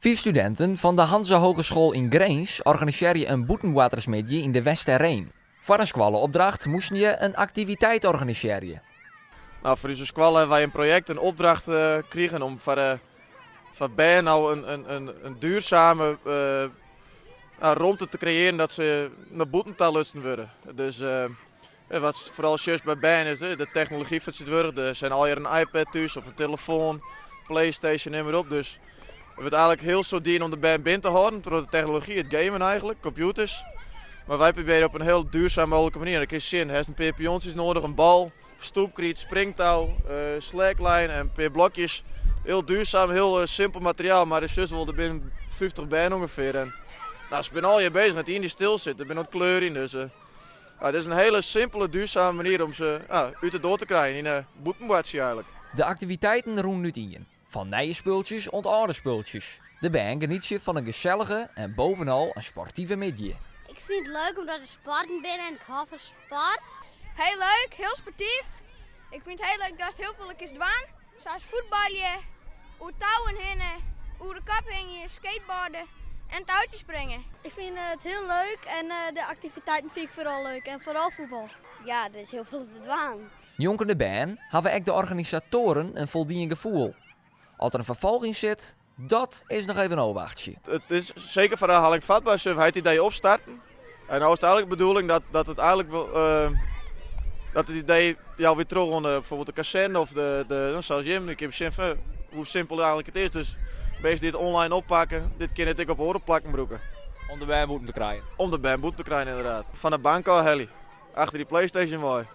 Fiif studinten fan de Hanze Hogeschool yn Grins organisearje in bûtenboartersmiddei yn de Westereen. Foar in skoalleopdracht moasten hja in aktiviteit organisearje. No, foar ús skoalle hawwe wy in projekt, in opdracht krigen om foar, foar bern no in duurzame romte te kreëaren dat se nei bûten ta lutsen wurde. Dus wat foaral sjochst by bern is de technology fan tsjintwurdich. Der zijn allegear in iPad thús of in telefoan, Playstation, nim mar op. Dus der wurdt eigenlik hiel soad dien om de bern binnen te hâlden troch de technology, it gamen eigenlik, kompjûters. Mar wy probearje op in hiel duurzaam mooglike manier. Dan kinst sjen, hast in pear piontsjes noadich, in bal, stoepkryt, springtou, slackline en in pear blokjes. Hiel duurzaam, hiel simpel materiaal, mar is just wol, der binne 50 bern ûngefear en no, se binne allegear bezich, net ien dy't stil sit, der binne oan it kleurjen, dus ja, dit is in hiele simpele, duurzame manier om se út de doar te krijen yn in bûtenboartsje eigenlik. De aktiviteiten rûnen útien, fan nije spultsjes oant âlde spultsjes. De bern genietsje fan in gesellige en bovenal in sportive middei. Ik fyn it leuk omdat we sporten binne en ik hâld fan sport. Hiel leuk, hiel sportyf. Ik fyn it hiel leuk datst hiel folle kinst dwaan, sa as fuotbalje, oer touwen hinne, oer de kop hingje, skateboarde en toutsje springe. Ik fyn it hiel leuk en de aktiviteiten fyn ik foaral leuk en foaral fuotbal. Ja, der is hiel folle te dwaan. Njonken de bern hawwe ek de organisatoaren in foldien gefoel. Oft der in ferfolch yn sit, dat is noch even ôfwachtsje. It is seker foar herhaling fatber, se ha it idee opstarten. En no is it eigenlik de bedoeling dat, dat it eigenlik wol, dat it idee ja, wer troch oan de, bijvoorbeeld de kazerne of de, sa as jim, ik kin sjen fan hoe simpel eigenlik it is. Dus minsken dy't it online oppakke, dit kinne it ek op oare plakken brûke. Om de bern bûten te krijen. Om de bern bûten te krijen, ynderdaad. Fan de bank ôf helje. Achter dy Playstation wei.